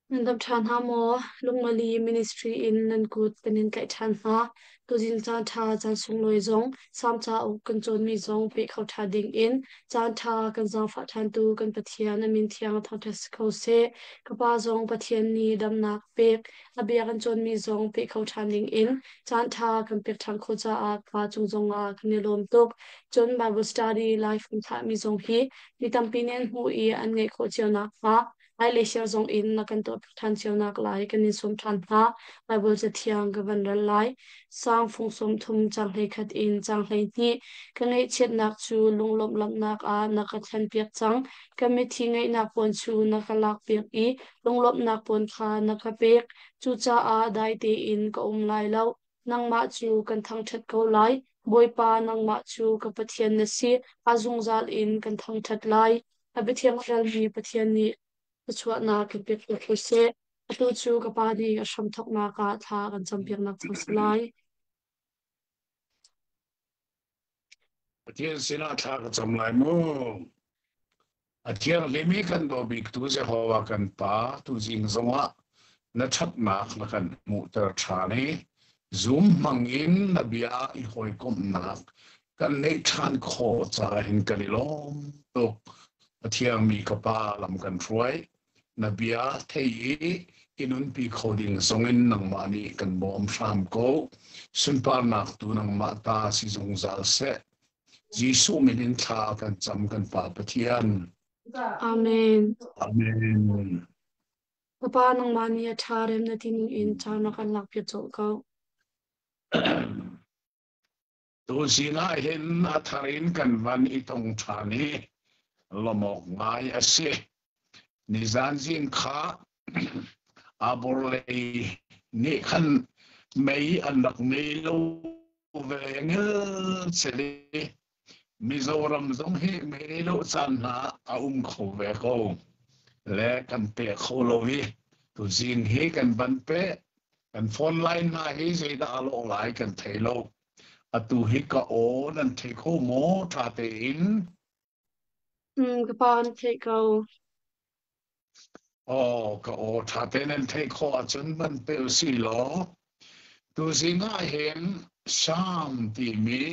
Nan dam ṭhan hna maw? Lungmali Ministry in nan kut kan in tlaih ṭhan hna. Tuzing caan ṭha caan sunglawi zong Salm cauk kan cawnmi zong peh kho ṭha ding in caan ṭha kan zaangfah ṭhantu kan Pathian a min thiang thangṭhat si ko seh. Ka pa zong Pathian nih damnak pek, a bia kan cawnmi zong peh kho ṭhan ding in caan ṭha kan pek ṭhan khawh caah pa cung zongah kan i lawm tuk. Cun Bible study live kan thlahmi zong hi mi tampi nih an hmuh i an ngaih khawh cio nakhnga hmailei siar zong in na kan tuah ṭhan cio nak lai kan in sawm ṭhan hna. Baibal Cathiang ka van rel lai. Sang fung 30 caang 11 in caang 12 Ka ngaihchiatnak cu lunglawmh lamnak ah na ka thlenpiak cang. Ka mithi ngaihnak puan cu na ka lakpiak i lunglawmhnak puan kha na ka pek. Cucaah dai tein ka um lai lo. Nangmah cu kan thangṭhat ko lai. Bawipa, nangmah cu ka Pathian na si. A zungzal in kan thangṭhat lai. A biathiang relmi Pathian nih thluachuahnak kan pek ko seh. Atu cu ka Pa nih a hramthawknak ah thla kan campiaknak cang si lai. Pathian sinah thla ka cam lai mu. A thianghlimi kan daw biktu Jehovah kan Pa, tuzing zongah na ṭhatnak na kan hmuhter ṭhan i zum hmangin na bia i hawikomhnak kan neih ṭhan khawh caah hin kan i lawm tuk. A thiangmi ka Pa lam kan hruai. Na bia thei i i nunpi kho ding zongin nangmah nih kan bawm hram ko. Sunparnak tu nangmah ta si zungzal seh. Jesuh min in thla kan cam kan Pa Pathian. Amen. Amen. Ka Pa nangmah nih a ṭha rem na ti in caan na kan lakpiak colh ko. Tuzing ah hin a thar in kan van i tong ṭhan i lawmawk ngai a si. Nizan zing kha abor lei nih khan mei an rak ngei lo ve ngelcel i Mizoram zong hi mei lo caan hna a um kho ve ko le kan pe kho lo i tuzing hi kan van pe kan phone line hna hi zeidah a lawh lai kan thei lo. Atu hi ka aw nan thei kho maw ṭha tein? Ka pa an theih ko. Aw, ka aw ṭha tein nan theih khawh ahcun van pe usih law tuzing ah hin Salm timi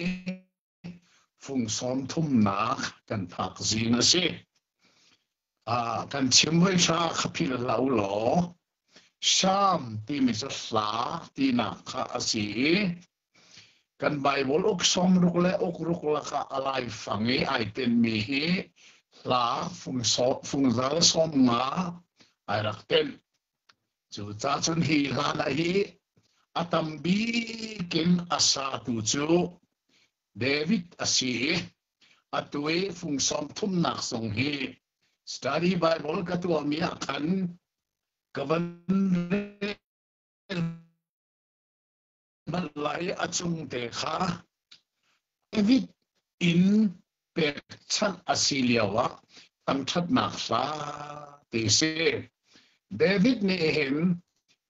fung sawm thumnak kan phak zing a si. Ah, kan chim hoi hra kha philh hlah u law Salm timi cu hla tinak kha a si i Kan Baibal uk sawmruk le ukruk lakah a laifang i ai tenhmi hi hla fungzal 50 ai rak tenh. Cucaah cun hi hla na hi a tam bik in a satu cu David a si i atu i fung sawm thumnak zong hi study Bible ka tuahmi ah khan ka van rel hmanh lai a cung te kha David inn pekchanh a si lioah thangṭhatnak hla ti si. David nih hin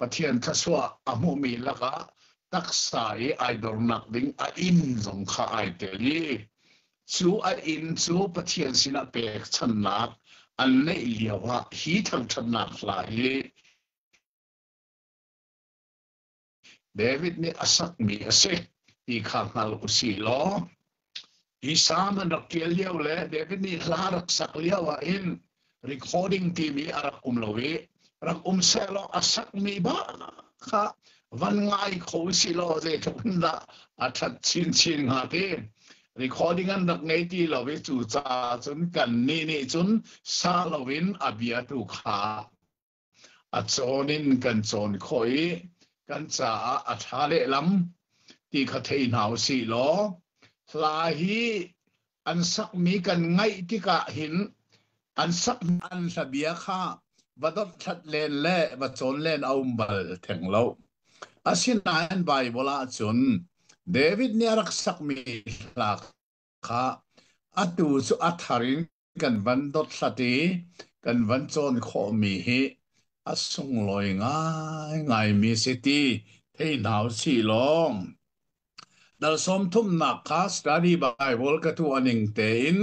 Pathian thluachuah a hmuhmi lakah taksa i ai dornak ding a inn zong kha ai tel i cu a inn cu Pathian sinah pekchanhnak an neih lioah hi thangṭhatnak hla hi David nih a sakmi a si ti kha hngal u sih law hi salm an rak ṭial lio le David nih hla rak sak lio ah hin recording timi a rak um lo i rak um sehlaw a sakmi bak kha van ngai kho si law zeitluk in dah a ṭhat chinchin hnga ti. Recording an rak ngei ti lo i cucaah cun kannih nih cun sa loin a bia tu kha A cawn in kan cawn khawh i kan caah a ṭha lehlam ti kha thei hna u sih law hla hi an sakmi kan ngaih tikah hin an sak an hlabia kha va dothlat len le va cawn len a um bal theng lo. Asinain Baibal ahcun David nih a rak sakmi hla kha atu cu a thar in kan van dothlat i kan van cawn khawhmi hi a sunglawi ngaingaimi si ti thei hna u sih law dal sawm thumnak kha study Bible ka tuah ning tein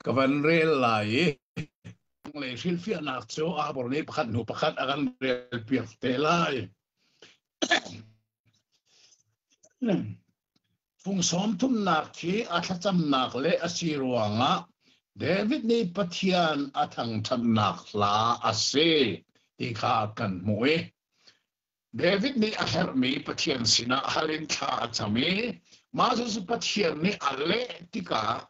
ka van rel lai i. Tanglei hrilhfiahnak cu Abor nih pakhat hnu pakhat a kan relpiak te lai. Fung sawm thumnak khi a thlacamnak le a si ruangah David nih Pathian a thangṭhatnak hla a si ti kha kan hmuh i David nih a herhmi Pathian sinah hal in thla a cam i mah cucu Pathian nih a leh tikah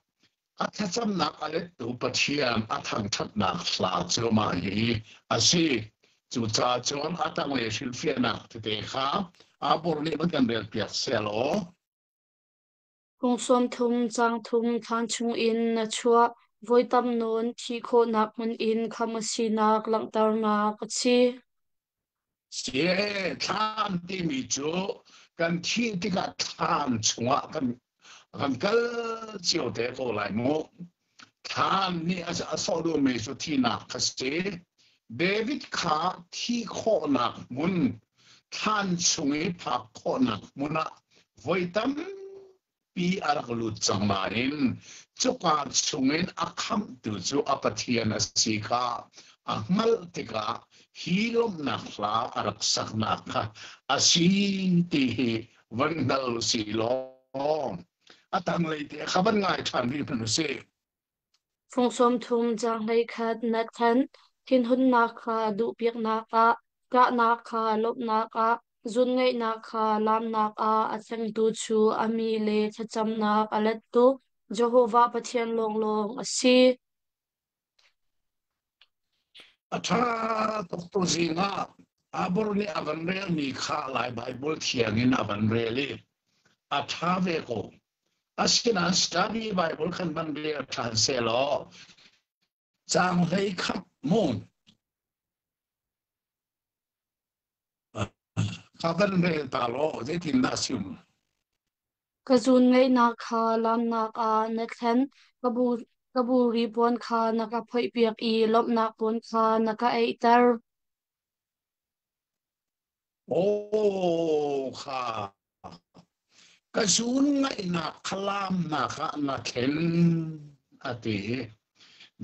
a thlacamnak a lettu Pathian a thangṭhatnak hla cu mah hi a si. Cucaah cun a tanglei hrilhfiahnak tete kha Abur nih van kan relpiak sehlaw. Kum 30 caang thum thlan chungin na chuah, voi tam nawn thih khawhnak hmun in khamh a sinak langhternak a si. Sie thlam timi cu kan thih tikah thlam chungah kan kan kal cio te ko lai mu. Thlam nih a sawh duhmi cu thihnak kha si. David kha thi khawhnak hmun, thlan chung i phak khawhnak hmun ah voi tam pi a rak lut cang nain cuka chungin a khamhtu cu a Pathian a si kha a hngalh tikah hi lawmhnak hla a rak saknak kha a si ti hi van hngal u sih law a tanglei te kha van ngai ṭhan rih hmanh u sih. Fung 30 caang 11 na thanh, thinhunnak kha duhpiaknak ah, ṭahnak kha lawmhnak ah, zunngaihnak kha laamnak ah a thlengtu cu a mi le thlacamnak a lettu Jehovah Pathian lawnglawng a si. A ṭha tuk tu zing ah Abur nih a van relmi kha Lai Baibal thiang in a van rel i a ṭha ve ko. Asinain study Bible khan van rel ṭhan sehlaw caang 11 mu kha van rel ta law zeitindah sim? Ka zuun ngaihnak kha laamnak ah na thlen, ka bu ka buri puan kha na ka phoihpiak i lawmhnak puan kha na ka eihter. Aw kha ka zuun ngaihnak kha laamnak ah na thlen a ti.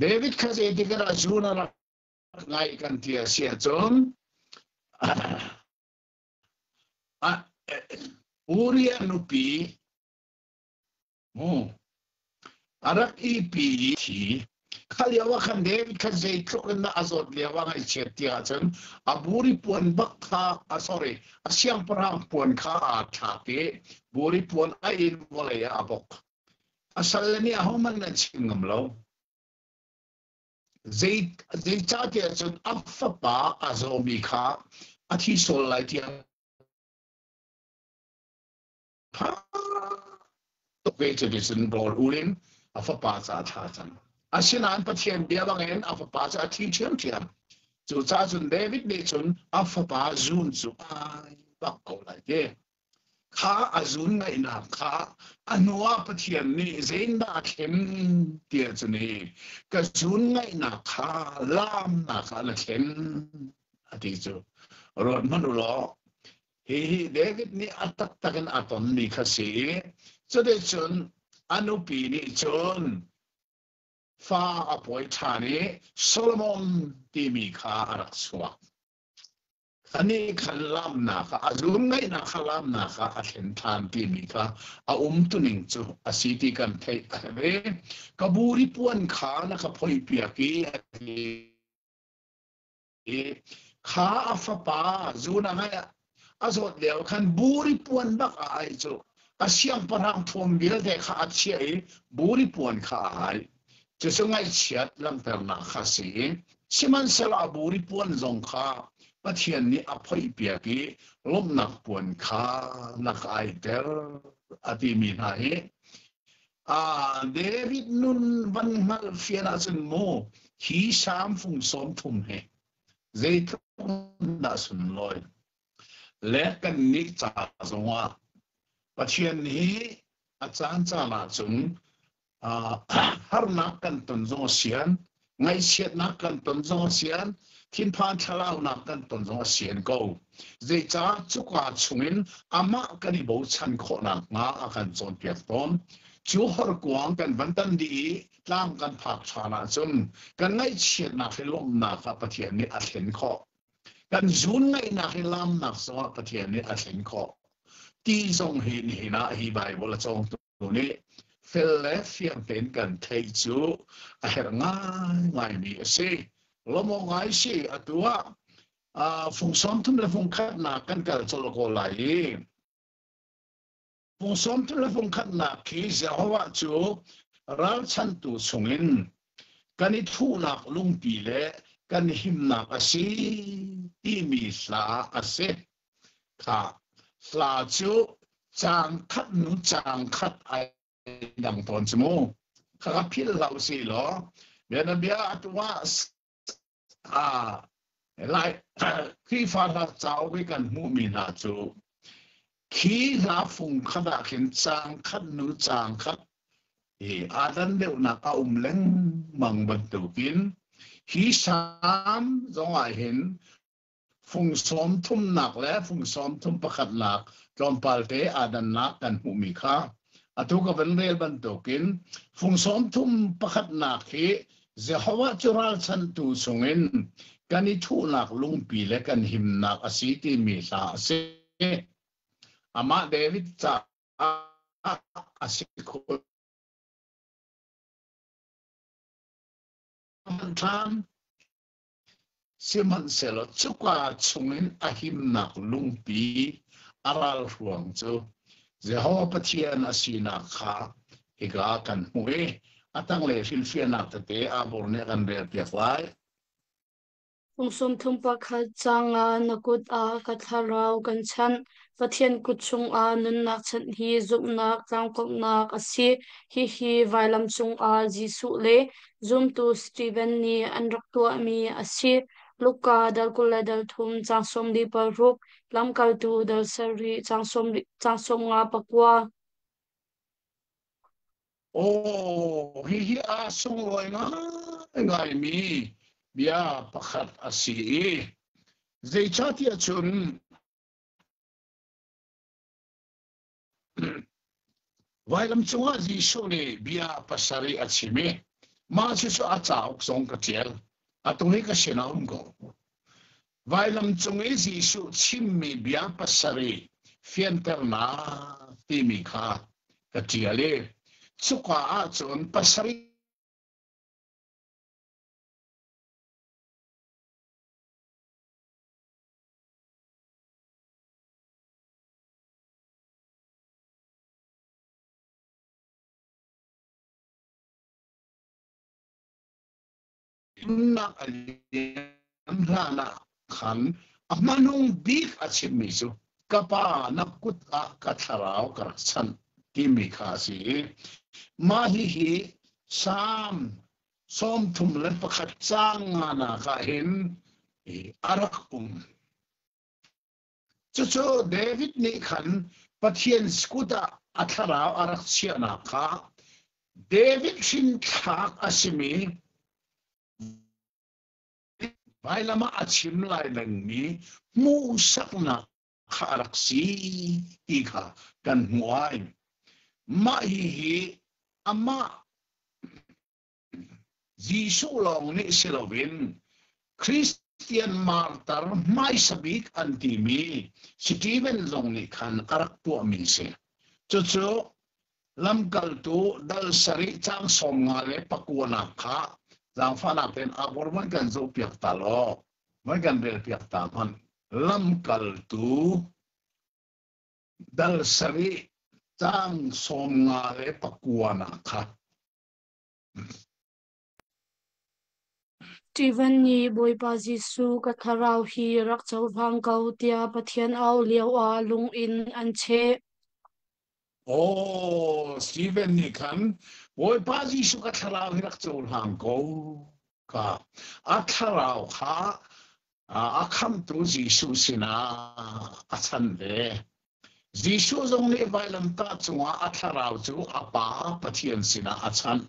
David kha zeitik ah zuun a rak ngaih kan ti a si ahcun Uriah nupi a rak ihpi i thi. Kha lio ah khan David kha zeitluk in dah a zawt lio ah ngaihchiat ti ahcun a buri puan bak kha, sorry, a siangpahrang puan kha aa thlak i buri puan a in vawlei ah a bok. A salle nih ahohmanh an chim ngam lo. Zeicahtiah cun a fapa a zawmi kha a thi sual lai tiah tuk ve cuticun rawl ul in a fapa ca a thla cang. Asinain Pathian bia bangin a fapa cu a thi ṭhiamṭhiam. Cucaah cun David nih cun a fapa zun cu ai bak ko lai ti. Kha a zun ngaihnak kha a hnuah Pathian nih zeindah a thlen tiah cun hi ka zun ngaihnak kha laamnak ah na thlen a ti cu. Ruat hmanh u law Hihi David nih a taktak in a tonmi kha si i cuticun a nupi nih cun fa a pawi ṭhan i Solomon timi kha a rak chuak. Anih khan lamnak ah a zunngaihnak kha lamnak ah a thlen ṭhan timi kha a umtuning cu a si ti kan theih a herh i ka buri puan kha na ka phoihpiak i a ti. I kha a fapa zun a ngeih a zawt lio khan buri puan bak a ai cu a siangpahrang thuam vialte kha a chiah i buri puan kha a ai. Cucu ngaihchiat langhternak kha a si i sihmanhsehlaw a buri puan zong kha Pathian nih a phoihpiak i lawmhnak puan kha na ka aiter a timi hna hi David nun van hngalh fian ahcun mu hi Salm fung 30 hi zeitluk dah sunlawi le kannih ca zongah Pathian hi a caan caan ahcun harnak kan ton zong a sian, ngaihchiatnak kan ton zong a sian, thinphan thlalaunak kan ton zong a sian ko. Zeicah cuka chungin amah kan i bochan khawh nakhnga a kan cawnpiak tawn. Cu horkuang kan van tan dih i tlang kan phak ṭhan ahcun kan ngaihchiatnak hi lawmhnak ah Pathian nih a thlen khawh. Kan zuun ngaihnak hi laamnak zongah Pathian nih a thlen khawh. Ti zong hi nihin ah hi Baibal a cawngtu nih fel le fiang tein kan theih cu a herh ngaingaimi a si. Lawmh awk ngai si atu ah fung sawm thum le fung khatnak kan kal colh ko lai i Fung sawm thum le fung khatnak khi Jehovah cu ralchanhtu chungin kan i thuhnak lungpi le kan himnak a si timi hla a si. Kha hla cu caang khat hnu caang khat ai dang tawn cu mu. Kha ka philh hlah usih law bianabia atu ah Ah, Lai Khrihfa hla cauk i kan hmuhmi hna cu khi hla fung khat ah khin caang khat hnu caang khat i aa dan deuhnak a um lengmang bantukin hi salm zong ah hin fung sawm thumnak le fung sawm thum pakhatnak tlawmpal te aa dannak kan hmuhmi kha atu ka van rel bantukin fung sawm thum pakhatnak hi Jehovah cu ralchanhtu chungin kan i thuhnak lungpi le kan himnak a si timi hla a si. Amah David caah a si khun. Ṭhan Sihmanhsehlaw cuka chungin a himnak lungpi a ralhruang cu Jehovah Pathian a sinak kha hika kan hmuh i a tanglei hrilhfiahnak tete Abur nih a kan relpiak lai. Kum 31 caangah na kut ah ka thlarau kan chanh. Pathian kut chungah nunnak chanh hi zumhnak tlangkawmhnak a si. Hihi vailam cungah Jesuh le zumtu Steven nih an rak tuahmi a si. Luka dal 23 caang 46, Lamkaltu dal 7 caang 59. Aw, hihi aa sunglawi ngaingaimi bia pakhat a si i zeicahtiah cun vailam cungah Jesuh nih bia pasarih a chim i mah cucu a cauk zong ka ṭial. Atu hi ka sin a um ko. Vailam cung i Jesuh chimmi bia pasarih fianternak timi kha ka ṭial i cuka ahcun pasarih Nunnak a liam hlan ah khan a hmanung bik a chimmi cu ka pa na kut ah ka thlarau ka rak chanh timi kha a si i mah hihi Salm 31 caang nganak ah hin a rak um. Cucu David nih khan Pathian kut ah a thlarau a rak chiahnak kha David hrinthlak a simi vailam ah a chim lai dingmi hmuhsaknak kha a rak si ti kha kan hmuh ai. Mah hihi amah Jesuh lawng nih si loin Christian martar hmaisa bik an timi Stephen zong nih khan a rak tuahmi si. Cucu lamkaltu dal sarih caang 59 kha zaangfahnak tein abor van kan zohpiak ta law van kan relpiak ta hmanh. Lamkaltu dal sarih caang 59 kha Stephen nih Bawipa Jesuh ka thlarau hi rak cohlang ko tiah Pathian au lioah lung in an cheh. Aw, Stephen nih khan Bawipa Jesuh ka thlarau hi rak cohlang ko ka a thlarau kha a khamtu Jesuh sinah a chan ve. Jesuh zong nih vailamtah cungah a thlarau cu a Pa Pathian sinah a chanh.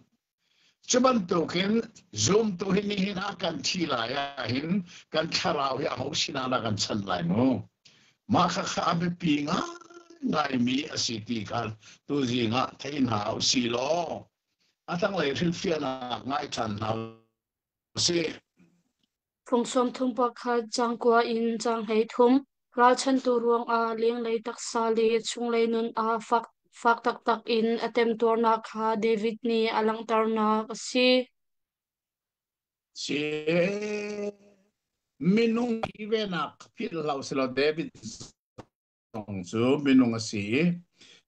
Cu bantukin zumtu hi nihin ah kan thi lai ahhin kan thlarau hi aho sinah dah kan chanh lai mu? Mah khakha a biapi ngai. ngaimi a si ti kha tuzing ah thei hna usih law a tanglei hrilhfiahnak ngai ṭhan hna usih. Fung 31 caang kua in caang 13 Ralchanhtu ruangah lenglei taksa le chunglei nun ah fak, fak taktak in a temtuarnak kha David nih a langhternak a si. Si minung hi venak philh hlah usih law David zong cu minung a si i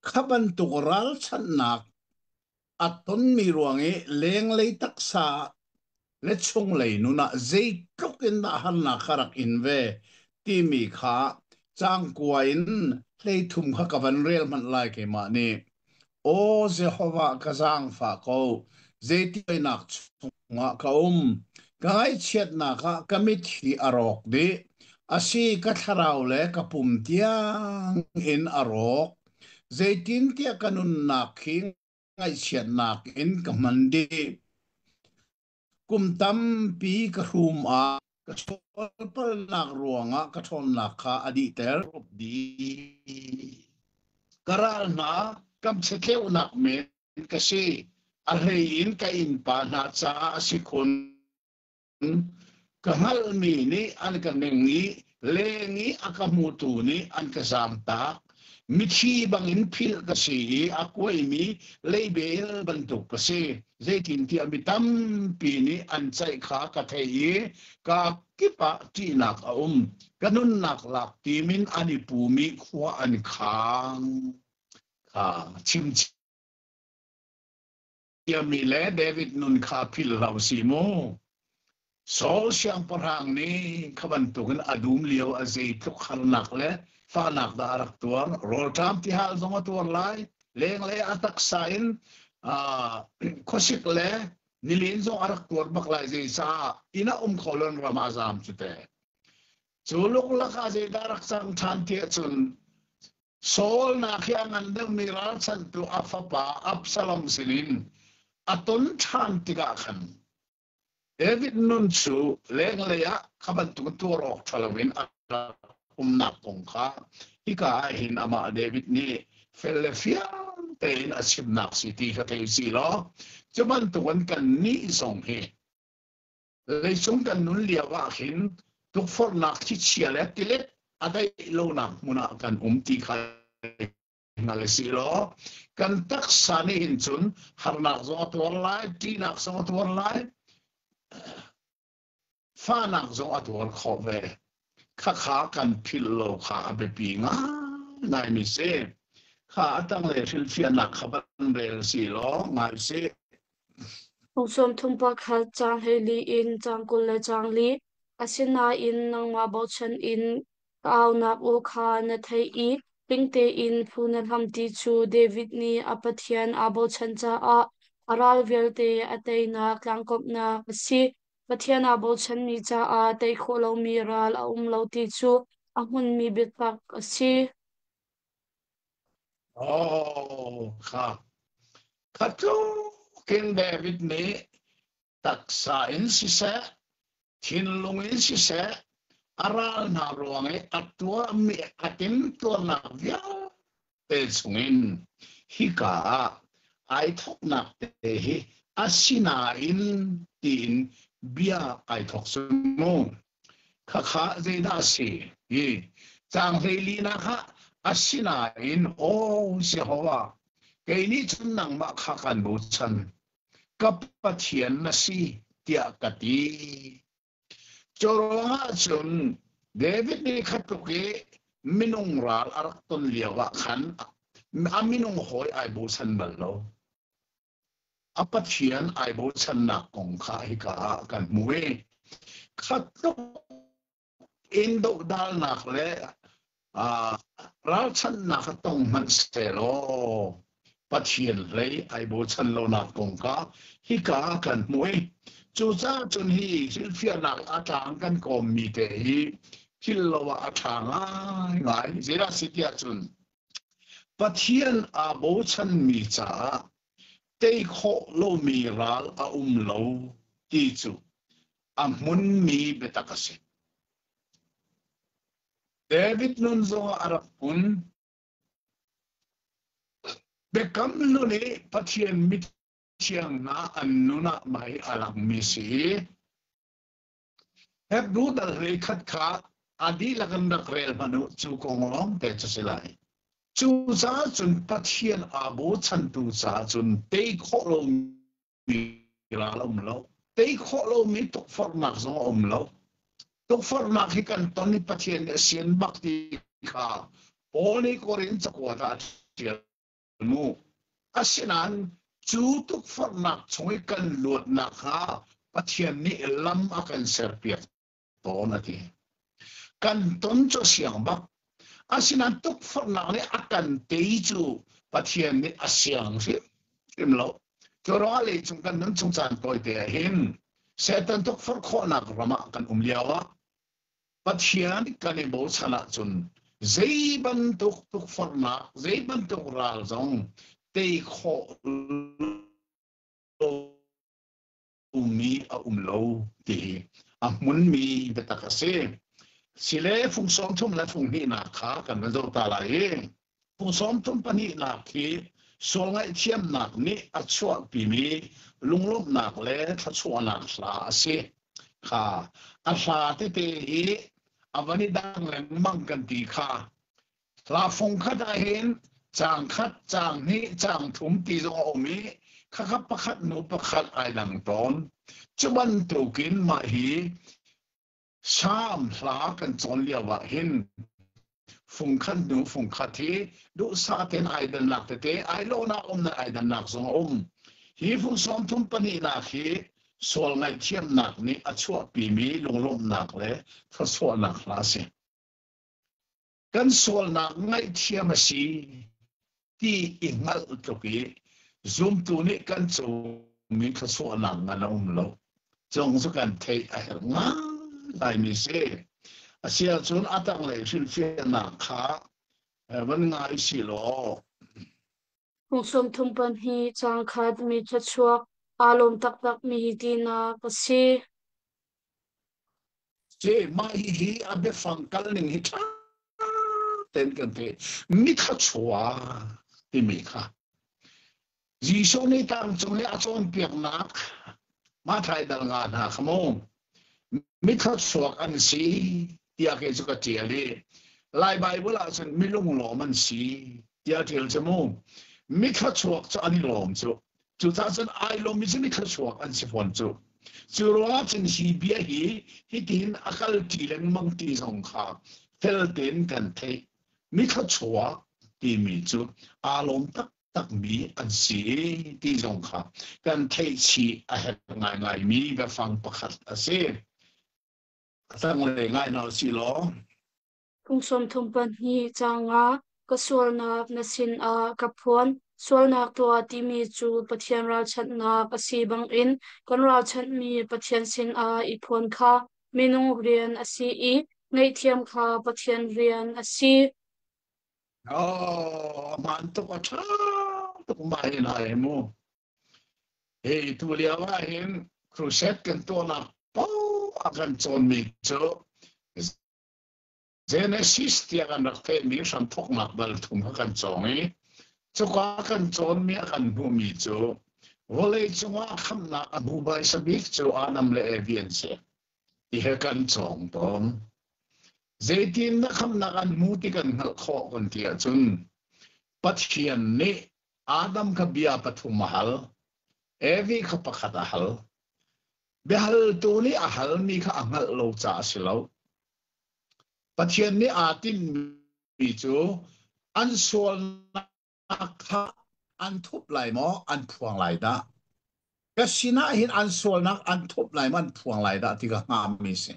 kha bantuk ralchanhnak a tonmi ruang i lenglei taksa le chunglei nun ah zeitluk in dah harnak kha rak in ve timi kha cangkua in 13 kha ka van rel hmanh lai keimah nih. Aw Jehovah ka zaangfah ko, zeitinak chungah ka um. Ka ngaihchiatnak ah ka mitthli a rawk dih. Asi ka thlarau le ka pum tiang in a rawk. Zeitintiah ka nunnak hi ngaihchiatnak in ka hman dih. Kum tampi ka hrum ah ka sualpalnak ruangah ka ṭhawnnak kha a dihter. Ka ral hna kam chiatleunak men ka si, a hlei in ka innpa hna caah a si khun. Ka hngalhmi nih an ka ning i leng i a ka hmutu nih an ka zamtak. Mithi bangin philh ka si i a kuaimi leibel bantuk ka si. Zeitintiah mi tampi nih an ceih kha ka theih i ka kip ah ṭihnak a um. Ka nunnak lak timin an i pumi khua an khang. Kha chim ciami le David nun kha philh hlah usih mu. Saul siangpahrang nih kha bantukin a dum lio a zeitluk harnak le fahnak dah a rak tuar. Rawlṭam tihal zong a tuar lai. Lenglei a taksa in khuasik le nilin zong a rak tuar bak lai zeicah inn ah um kho loin ram ah zaam cu te. Cu luklak ah zeidah rak cang ṭhan tiah cun Saul nak hi a ngan deuhmi ralchanhtu a fapa Absalom sinin a ton ṭhan tikah khan David nun cu lenglei ah kha bantuk tuar awk ṭha loin a rak umnak kong kha hika ah hin amah David nih fel le fiang tein a chimnak si ti kha thei si law cu bantukin kannih zong hi Leicung kan nun lio ah hin tukforhnak thlichia le tilet a daih lonak hmun ah kan um ti kha hngal si law kan taksa nih hin cun harnak zong a tuar lai, ṭihnak zong a tuar lai, fahnak zong a tuar khawh ve. Khakha kan philh lo kha a biapi ngaingaimi si. Kha a tanglei hrilhfiahnak kha van rel si law ngai si. Kum 31 caang 14 in caang 24. Asinain nangmah bochan in ka aunak aw kha na theih i tling tein phu na hlam ti cu David nih a Pathian aa bochan caah a ral vialte a teinak tlangkawmhnak a si. Pathian aa bochanmi caah tei khawh lomi ral a um lo ti cu a hmunmi biatak a si. Oh, kha. Kha tlukin David nih taksa in siseh, thinlung in siseh, a ral hna ruang i a tuahmi a timtuarnak vialte chungin hika ah ai thawknak te hi asinain tiin bia ai thawk cu mu. Khakha zeidah a si? Hi caang 14nak ah asinain aw Jehovah kei nih cun nangmah kha kan bochan ka Pathian na si tiah ka ti. Cu ruangah cun David nih kha tluk i minung ral a rak ton lio ah khan a minung hawi ai bochan bal lo. A Pathian ai bochannak kong kha hika ah kan hmu i kha tluk in dohdalnak le ralchanhnak a tong hmanh sehlaw Pathian hlei ai bochan lonak kong kha hika ah kan hmu i cucaah cun hi hrilhfiahnak a tlang kan kawmmi te hi philh lo ah a ṭha ngaingai. Zeidah si tiah cun Pathian aa bochanmi caah tei khawh lomi ral a um lo ti cu a hmunmi biatak a si. David nun zongah a rak hmun. Biakam hlun i Pathian mithiang hna an nun ah mah hi a langmi si. Hebru dal hlei khat kha a dihlak in rak rel hmanh u, cu kong lawng te cu si lai. Cucaah cun Pathian aa bochantu caah cun tei khawh lomi ral a um lo. Tei khawh lomi tukforhnak zong a um lo. Tukforhnak hi kan ton i Pathian nih a sian bak ti kha Paul nih Korin cakuat ah a ṭial mu. Asinain cu tukforhnak chung i kan luatnak kha Pathian nih lam a kan serpiak tawn a ti. Kan ton cu a siang bak. Asinain tukforhnak nih a kan tei cu Pathian nih a siang hrimhrim lo. Cu ruangah leicung kan nun chung caan tawite ah hin Satan tukforh khawhnak ram ah kan um lio ah Pathian kan i bochan ahcun zei bantuk tukforhnak, zei bantuk ral zong tei khawh lomi a um lo ti hi a hmunmi biatak a si. Sile fung sawm thum le fung hnihnak kha kan van zoh ta lai i fung sawm thum pahnihnak hi sual ngaihthiamnak nih a chuahpimi lunglawmhnak le thluachuahnak hla a si. Kha a hla tete hi a van i dang lengmang kan ti kha Hla fung khat ah hin caang khat, caang hnih, caang thum ti zong a um i khakha pakhat hnu pakhat ai dang tawn. Cu bantukin mah hi Salm hla kan cawn lio ah hin fungkhat hnu fungkhat hi duhsah tein ai dannak tete ai lawhnak umnak ai dannak zong a um. Hi fung sawm thum pahnihnak hi sual ngaihthiamnak nih a chuahpimi lunglawmhnak le thluachuahnak hla a si. Kan sualnak ngaihthiam a si ti i hngalh tluk i zumtu nih kan comi thluachuahnak ngan a um lo. Cung cu kan theih a herh ngaingaimi si. A si ahcun a tanglei hrilhfiahnak kha van ngai si law. Kum sawm thum pahnih caangkhat mi thluachuak aa lawm taktakmi tinak a si. Ce mah hihi a biafang kal ning hi ṭha tein kan theih. Mithluachuak timi kha Jesuh nih tlangcung i a cawnpiaknak Matthai dal nga hna kha mu mithluachuak an si tiah kei cu ka ṭial i Lai Baibal ah cun milunglawm an si tiah ṭial cu mu. Mithluachuak cu an i lawm cu. Cucaah cun ai lawmmi cu mithluachuak an si fawn cu. Cu ruangah cun hi bia hi hitin a kal ṭi lengmang ti zong kha fel tein kan theih. Mithluachuak timi cu aa lawm taktakmi an si ti zong kha kan theih chih a herh ngaingaimi biafang pakhat a si. A tanglei ngai hna usih law. Kum 32 caangah ka sualnak na sinah ka phuan. Sualnak tuah timi cu Pathian ralchanhnak a si bangin kan ralchanhmi Pathian sinah i phuan kha minung rian a si i ngaihthiam kha Pathian rian a si. Oh, hmaan tuk a ṭha tuk mai lai mu. Hi tu lio ah hin crusade kan tuahnak paoh a kan cawnmi cu Genesis tiah kan rak theihmi hramthawknak dal thum kha kan cawng i cuka kan cawnmi a kan hmuhmi cu vawlei cungah khamhnak a hmu hmaisa bik cu Adam le Evi an si ti he kan cawng tawn. Zeitin na khamhnak an hmu ti kan hngalh khawh kan ti ahcun Pathian nih Adam kha bia pathum a hal. Evi kha pakhat a hal. Biahaltu nih a halmi kha a hngalh lo caah a si lo. Pathian nih aa tinhmi cu an sualnak kha an thup lai maw, an phuang lai dah? Ka sinah hin an sualnak an thup lai maw, an phuang lai dah ti ka hngahmi si.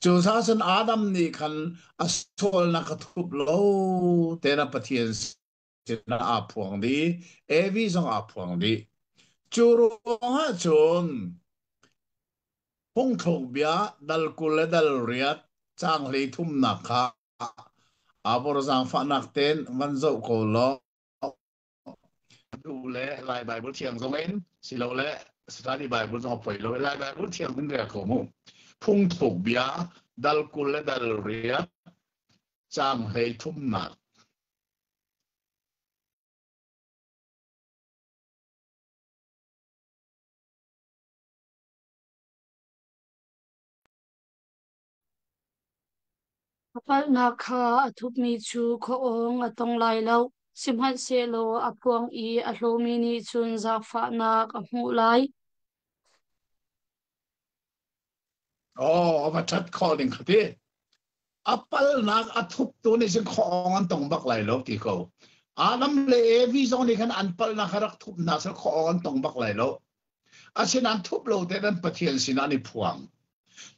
Cucaah cun Adam nih khan a sualnak a thup lo tein a Pathian sinah aa phuang dih, Evi zong aa phuang dih. Cu ruangah cun phungthluk bia dal 20 le dal riat caang hlei thumnak kha aa vor zaangfahnak tein van zoh ko law duh le Lai Bible thiang zong in silole Study Bible zong poi lo Lai Bible thiang in rel ko mu. Phungthluk bia dal 20 le dal riat caang hlei thumnak. A palhnak kha a thupmi cu khuaawng a tong lai lo, sihmanhsehlaw a phuang i a hlawmi nih cun zaangfahnak a hmuh lai. Oh, a va ṭhat khawh ding kha ti. A palnak a thuptu nih cun khuaawng an tong bak lai lo ti ko. Adam le Evi zong nih khan an palnak kha rak thup hna seh khuaawng an tong bak lai lo. Asinain thup lo tein an Pathian sinah an i phuang.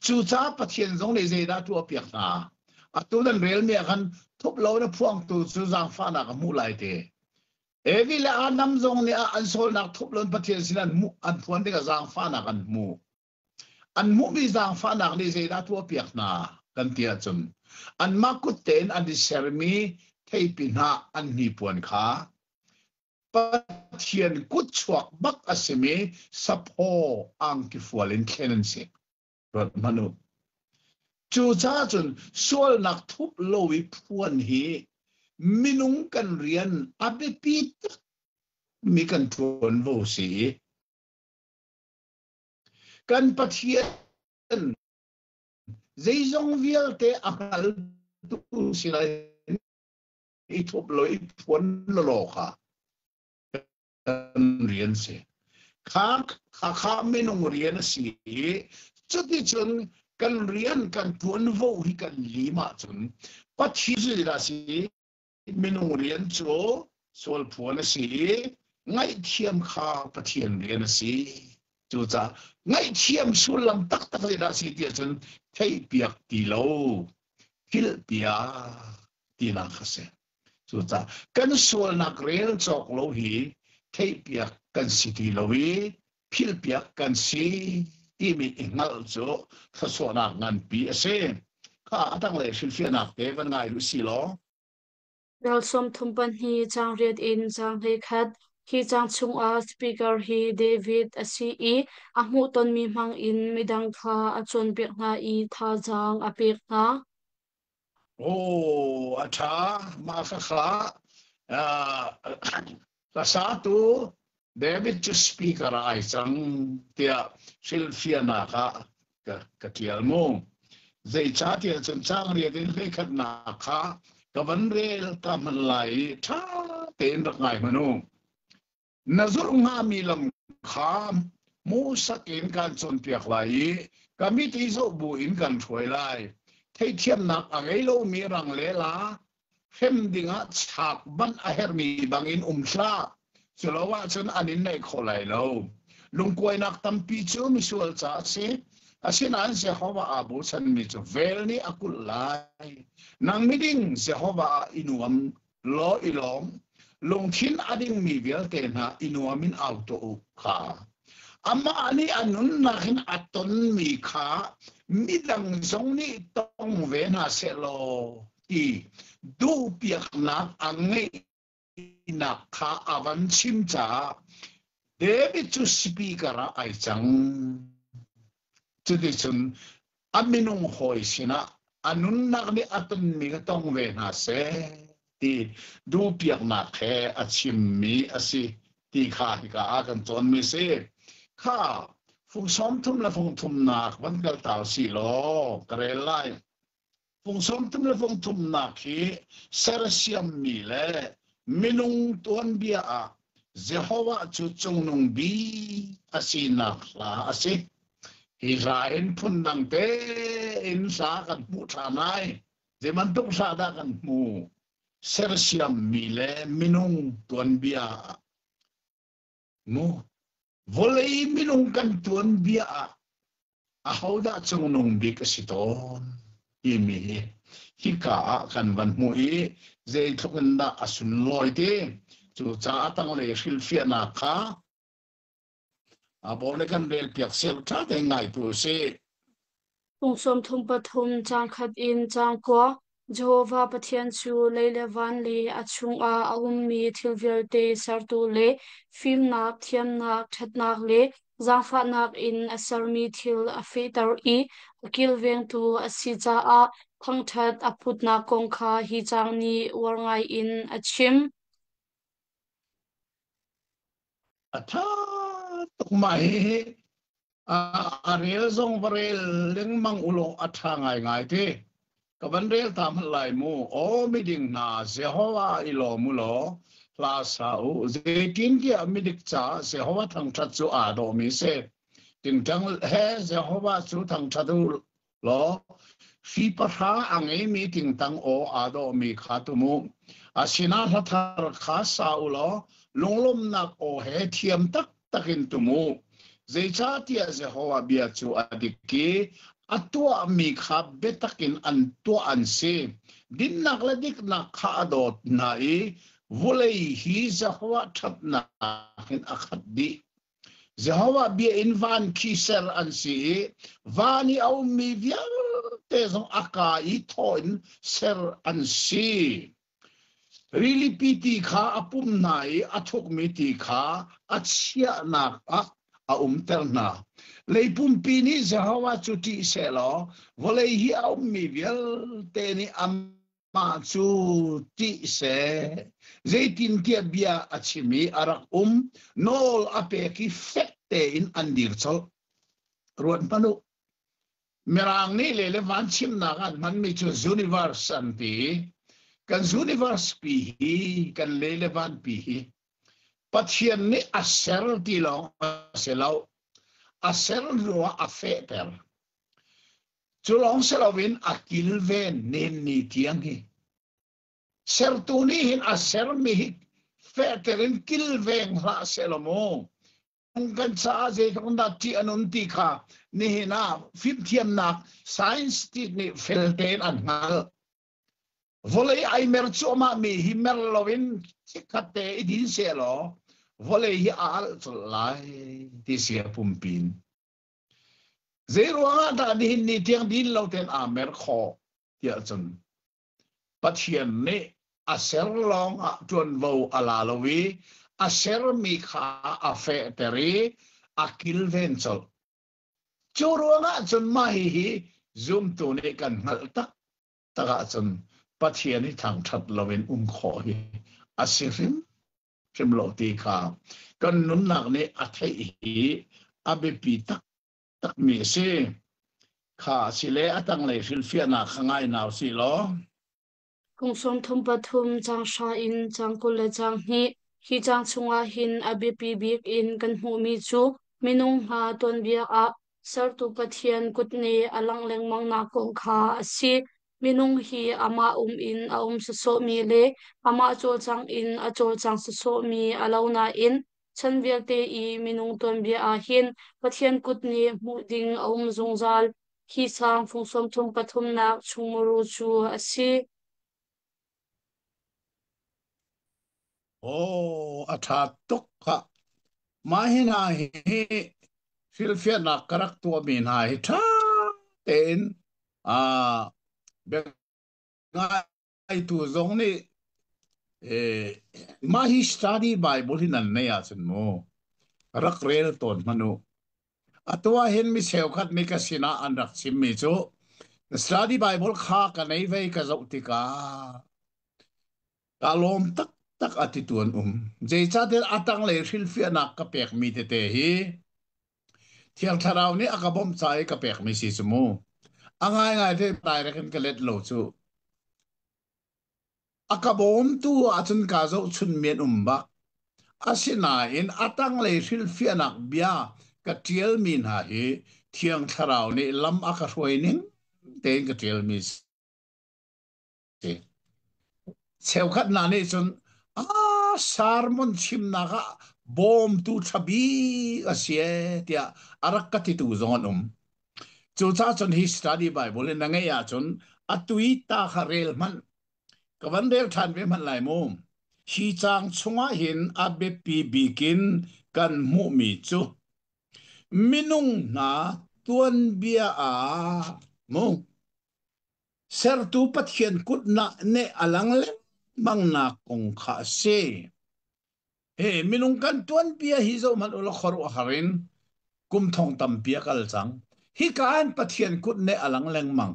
Cucaah Pathian zong nih zeidah tuahpiak hna? Atu nan relmi ah khan thup lo in a phuangtu cu zaangfahnak a hmuh lai ti. Evi le Adam zong nih an sualnak thup lo in Pathian sinah an hmuh an phuan tikah zaangfahnak an hmuh. An hmuhmi zaangfahnak nih zeidah tuahpiak hna kan ti ahcun anmah kut tein an i sermi theipi hnah an hnipuan kha Pathian kutchuak bak a simi saphaw angkifual in thlen an si. Ruat hmanh u. Cucaah cun sualnak thup lo i phuan hi minung kan rian a biapi takmi kan ṭuanvo si i kan Pathian zeizong vialte a hngaltu si lai i thup lo i phuan lawlaw kha kan rian si. Kha kha kha minung rian a si i cuticun kan rian kan tuanvo hi kan lim ahcun Pathian a si minung rian cu sual phuan a si i ngaihthiam kha Pathian rian a si. Cucaah ngaihthiam sullam taktak zeidah a si ti ahcun theihpiak ti lo, philhpiak tinak a si. Cucaah kan sualnak rel cawk lo hi theihpiak kan si ti lo i philhpiak kan si timi i hngalh cu thluachuahnak nganpi a si. Kha a tanglei hrilhfiahnak te van ngai u si law. Dal 32 caang riat in caang 11 Hi caang chungah speaker hi David a si i a hmuhtonmi hmangin midang kha a cawnpiak hna i thazaang a pek hna. Aw, a ṭha. Mah khakha hlasatu David cu speaker ah ai cang tiah hrilhfiahnak ah ka ṭial mu. Zeicahtiah cun caang riat in hleikhatnak kha ka van rel ta hmanh lai i ṭha tein rak ngai hmanh u. Na zulh hngami lam kha hmuhsak in kaan cawnpiak lai i ka mit i zoh bu in kan hruai lai. Theihthiamnak a ngei lomi rang le laa hrem dingah chak banh a herhmi bangin um hlah. Culo ahcun an in naih kho lai lo. Lungkuainak tampi cu misual ca a si. Asinain Jehovah aa bochanmi cu vel nih a kulh lai. Nang miding Jehovah ah i nuam law i lawm lungthin a dingmi vialte hna i nuam in au tuah u kha amah nih a nunnak in a tonmi kha midang zong nih tong ve hna seh law ti duhpiaknak a ngeihnak kha a van chim caah David cu speaker ah ai cang. Cuticun a minung hawi sinah a nunnak nih a tonmi kha tong ve hna seh ti duhpiaknak he a chimmi a si ti kha hika ah kan cawnmi a si. Kha fung sawm thum le fung thumnak van kal ta usih law ka rel lai. Fung sawm thum le fung thumnak hi sersiammi le minung tuanbia ah Jehovah cu cungnung bik a sinak hla a si. Hi hla in phundang tein hla kan hmuh ṭhan lai. Zei bantuk hla dah kan hmuh? Sersiammi le minung tuanbia ah. Mu. Vawlei minung kan tuanbia ah ahodah cungnung bik a si tawn timi hi hika ah kan van hmuh i zeitluk in dah a sunlawi ti. Cucaah tanglei hrilhfiahnak kha a bawm le kan relpiak sel ṭha tein ngai tu u sih. Kum 33 caang khat in caang kua Jehovah Pathian cu lei le van le a chungah a ummi thil vialte sertu le fimnak, thiamnak, ṭhatnak le zaangfahnak in a sermi thil a fehter i a kilvengtu a si caah thangṭhat a phutnak kong kha hi caang nih uar ngaiin a chim. A ṭha tuk mah hihi a rel zong va rel lengmang ulaw a ṭha ngaingai te. Ka van rel ta hmanh lai mu. Aw miding hna, Jehovah i lawm u law hla sa u. Zeitintiah midik caah Jehovah thangṭhat cu aa dawhmi a si. Tingtang he Jehovah cu thangṭhat u law hri pahra a ngeimi tingtang aw aa dawhmi kha tum u. A sinah hla thar kha sa u law lunglawmhnak aw he thiam taktak in tum u. Zeicahtiah Jehovah bia cu a dik i a tuahmi kha biatak in an tuah an si. Dinnak le diknak kha a dawt hna i vulei hi Jehovah ṭhatnak in a khat dih. Jehovah bia in van khi ser an si i van i a ummi vialte zong a kaa i thaw in ser an si. Rilipi ti kha a pum hna i a thukmi ti kha a chiahnak ah a umter hna. Lei pumpi nih Jehovah cu ṭih sehlaw vawlei hi a ummi vialte nih amah cu ṭih seh. Zeitintiah bia a chim i a rak um, nawl a pek i fek tein an dir colh. Ruat hmanh u. Mirang nih le le van chimnak an hmanmi cu universe an ti. Kan universe pi hi, kan le le van pi hi, Pathian nih a ser ti lawng a si lo. A ser hnu ah a fehter. Cu lawng si loin a kilven nen ni tiang hi. Sertu nih hin a sermi hi fehter in kilveng hlah seh law mu. Kan caah zeitluk dah ṭih a nun ti kha nihin ah fimthiamnak science ti nih fel tein an hngalh. Vawlei ai mer cuahmah mi hi mer loin chikkhat te i din sehlaw vawlei hi a alh colh lai ti si a pumpin. Zei ruangah dah nihin ni tiang din lo tein aa mer khawh tiah cun Pathian nih a ser lawngah ṭuanvo a la lo i a sermi kha a fehter i a kilven colh. Cu ruangah cun mah hihi zumtu nih kan hngalh taktak ahcun Pathian i thangṭhat loin um khawh hi a si hrimhrim lo ti kha kan nunnak nih a theih hi a biapi tak takmi a si. Kha a si le a tanglei hrilhfiahnak kha ngai hna u sih law. Kum 33 caang hra in caang 22 hi caang chungah hin a biapi bik in kan hmuhmi cu minung hna tuanbia ah sertu Pathian kutne a langh lengmangnak kong kha a si. Minung hi amah um in a um sawsawhmi le amah cawlcang in a cawlcang sawsawhmi a lo nain Chan vialte i minung tuanbia ah hin Pathian kut nih hmuh ding a um zungzal. Hi sang fung 33nak chungmuru cu a si. Aw, a ṭha tuk khah. Mah hi hna hi hrilhfiahnak ka rak tuahmi hna hi ṭha tein aa biangaitu zong nih mah hi study Bible hi nan nei ahcun mu rak rel tawn hmanh u. Atu ah hin mi cheukhat nih ka sinah an rak chimmi cu study Bible kha ka nei vei ka zoh tikah ka lawm taktak a ti tu an um. Zeicahtiah a tanglei hrilhfiahnak ka pekmi tete hi Thiang Thlarau nih a ka bawmh ca i ka pekmi si cu mu. A ngaingai te direct in ka let lo cu. A ka bawmtu ahcun kaa zohchunmi an um bak. Asinain a tanglei hrilhfiahnak bia ka ṭialmi hna hi Thiang Thlarau nih lam a ka hruai ning tein ka ṭialmi si. Cheukhat hna nih cun a sermon chimnak ah bawmtu ṭha bik a si ee tiah a rak ka titu zong an um. Cucaah cun hi study Bible in na ngeih ahcun a tui ta kha rel hmanh. Ka van rel ṭhan ve hmanh lai mu. Hi caang chungah hin a biapi bik in kan hmuhmi cu minung hna tuanbia ah mu sertu Pathian kut neh a lang lengmangnak kong kha a si. Hi minung kan tuanbia hi zohhmanh u law khuaruahhar in kum thong tampi a kal cang. Hika in Pathian kut neh a lang lengmang.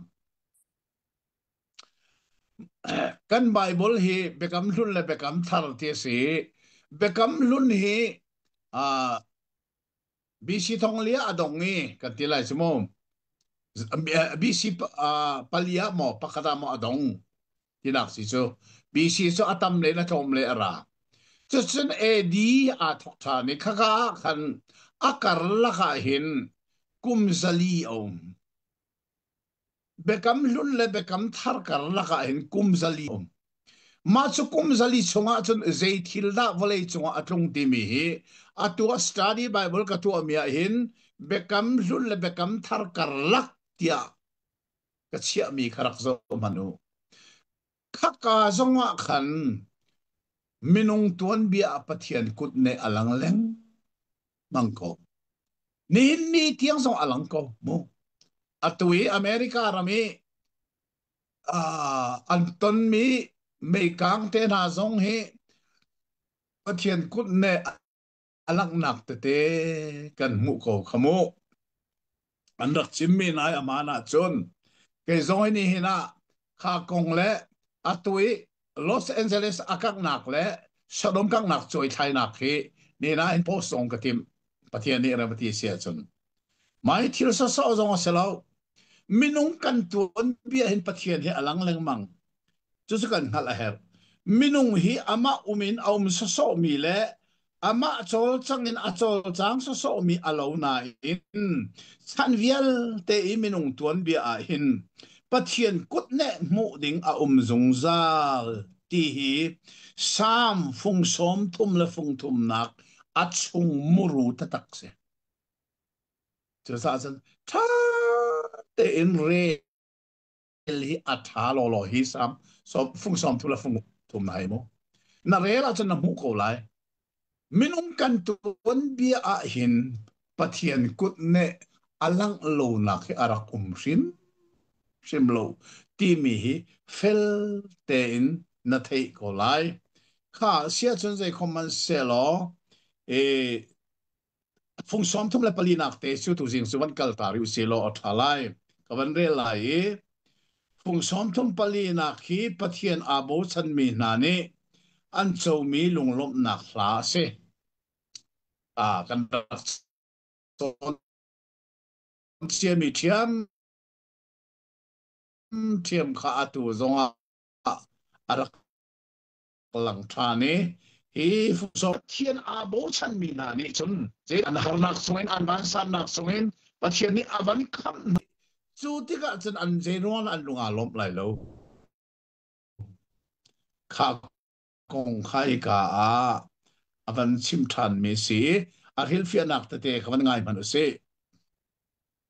Kan Bible hi Biakam Hlun le Biakam Thar ti a si. Biakam Hlun hi uh, BC thong lia a dong i kan ti lai cu mu. BC palia maw pakhat ah maw a dong tinak si cu BC cu a tam le na tlawm le a ra. Cucun AD aa thawk ṭhan i khaka ah khan a karlak ah hin kum 400 a um. Biakam hlun le biakam thar karlak ah hin kum 400 a um. Mah cu kum 400 chungah cun zei thil dah vawlei cungah a tlung timi hi atu ah study Bible ka tuahmi ah hin biakam hlun le biakam thar karlak tiah ka chiahmi kha rak zoh hmanh u. Khaka zongah khan minung tuanbia ah Pathian kut nih a lang lengmang ko. Nihin ni tiang zong a lang ko mu. Atu i America ram i an tonmi meikang te hna zong hi Pathian kut nih a langhnak tete kan hmuh ko kha mu. An rak chimmi nai aman ahcun kei zong ni hin ah kha kong le atu i Los Angeles a kanghnak le Sodom kanghnak cuai thlainak hi ni na in post zong ka tim Pathian nih rem ti si ahcun mai thil sawsawh zong a si lo. Minung kan tuan bia hin Pathian hi a lang lengmang. Cucu kan hngalh a herh. Minung hi amah um in a um sawsawhmi le amah cawlcang in a cawlcang sawsawhmi a lo nain chan vialte i minung tuanbia ah hin Pathian kutneh hmuh ding a um zungzal ti hi Salm fung sawm thum le fung thumnak a chung muru taktak si. Cucaah cun ṭha tein rel hi a ṭha lawlaw hi sam fung sawm thu le fung thum na hei mu. Na rel ahcun na hmuh ko lai. Minung kan tuanbia ah hin Pathian kut nih a langh lonak hi a rak um hrim hrim lo timi hi fel tein na theih ko lai. Kha siahcun zeikhom man selaw e Fung 34 nak te cu tuzing cu van kal ta rih usih law a ṭha lai. Ka van rel lai i fung 34 nak hi Pathian aa bochanmi hna nih an comi lunglawmhnak hla a si. Ah, kan rak cawn ciami ṭhiam ṭhiam kha atu zongah a rak lang ṭhan i hi Pathian aa bochanmi hna nih cun an harnak chungin an vansannak chungin Pathian nih a van khamh hna. Cu tikah cun an zeiruang an lung aa lawmh lai lo. Kha kong kha hika ah a van chim ṭhanmi si. A hrilhfiahnak tete kha van ngai hmanh u sih.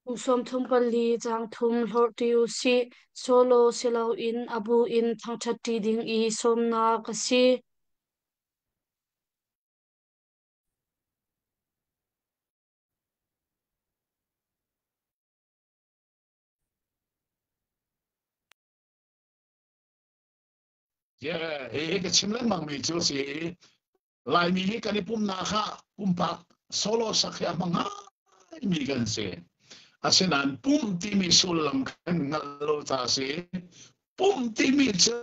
Kum 34 caang thum hlorhṭi u sih. Solo si loin a bu in thangṭhatṭi ding i sawmnak a si. Yeah, hi ka chim lengmang mi cu si. Laimi hi kan i pumnak ah pumpak solo sak hi a hmang ngaimi kan si. Asinain pumh timi sullam kan hngalh lo ca si. Pumh timi cu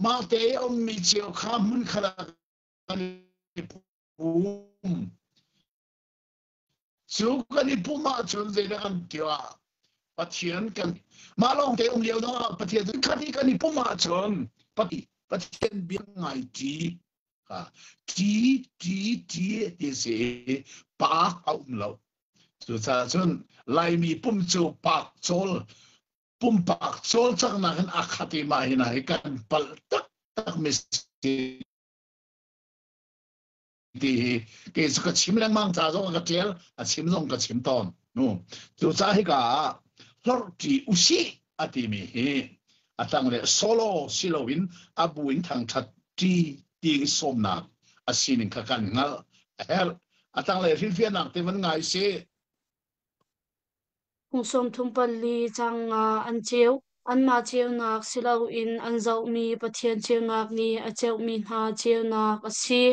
mahte i ummi cio kha hmunkhat ah kan i pum. Cu kan i pumh ahcun zeidah kan tiah Pathian kan mah lawng te um lio ah Pathian cu khat i kan i pumh ahcun Pathian bia ngai ṭi ṭi ṭi ṭi ti si paak a um lo. Cucaah cun Laimi pum cu paak cawl pumpak cawlcanghnak in a khat i mah hi hna hi kan palh taktak mi si. Ti hi kei cu ka chim lengmang ca zong ka ṭial a chim zong ka chim tawn nu cucaah hika ah hlorhṭi usih a timi hi a tang le solo si loin a bu in thangṭhat ṭi ti sawmnak a sining kha kan hngalh a herh. A tanglei hrilhfiahnak te van ngai sih. Kum 34 cang nga an ceu. Anmah ceunak si loin an zohmi Pathian ceunak nih a ceuhmi hna ceunak a si.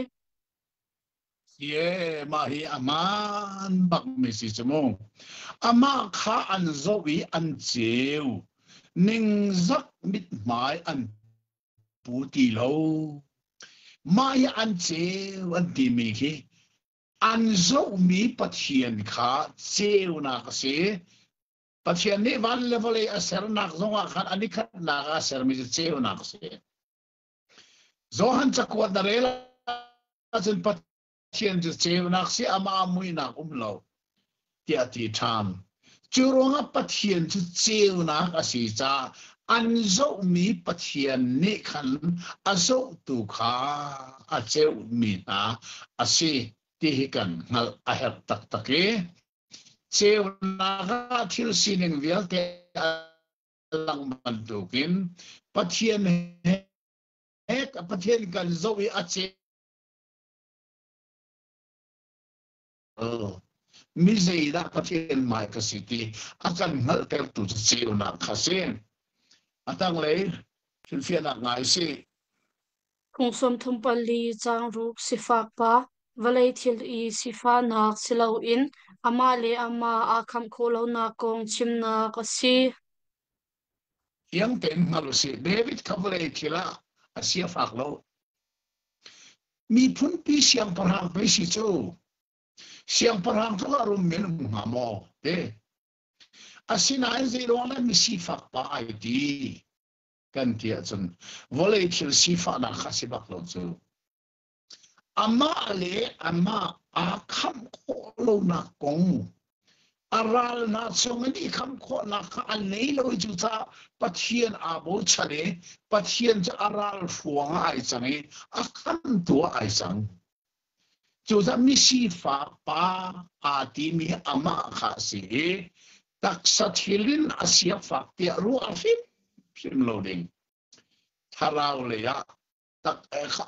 Ye, mah hi a hmaan bakmi si cu mu. Amah kha an zoh i an ceu. Ningzak mithmai an pu ti lo. Mah hi an ceu an timi khi an zohmi Pathian kha ceunak a si. Pathian nih van le vawlei a sernak zongah khan a nikhatnak ah a sermi cu ceunak a si. Johan cakuat na rel ahcun Pathian cu ceunak si amah muihnak um lo tiah a ti ṭhan. Cu ruangah Pathian cu ceunak a si caah an zohmi Pathian nih khan a zohtu kha a ceuhmi hna a si ti hi kan hngalh a herh taktak i ceunak ah thil sining vialte a lang bantukin Pathian he Pathian kan zoh i a ceu Mi zeidah Pathian hmai ka si ti a kan hngalhtertu cu ceunak kha si. A tanglei hrilhfiahnak ngai si. Phung 34 caang ruk sifak pa vawlei thil i sifahnak si loin amah le amah aa khamh khawh lonak kong chimnak a si. Fiang tein hngal u sih. David kha vawlei thil ah a si a fak lo. Miphunpi siangpahrang pei si cu. Siangpahrang tluk ah rum men um hnga maw? Te. Asinain zeiruang dah misifak pa ai ti kan ti ahcun vawlei thil sifahnak kha si bak lo cu. Amah le amah aa khamh khawh lonak kong a ral hna chungin i khamh khawhnak kha an nei lo i cucaah Pathian aa bochan i Pathian cu a ral hruang ah ai cang i a khamtu ah ai cang. Cucaah misifak pa aa timi amah kha a si i taksa thil in a siafak tiah ruah hrimhrim lo ding. Thlarau lei ah tak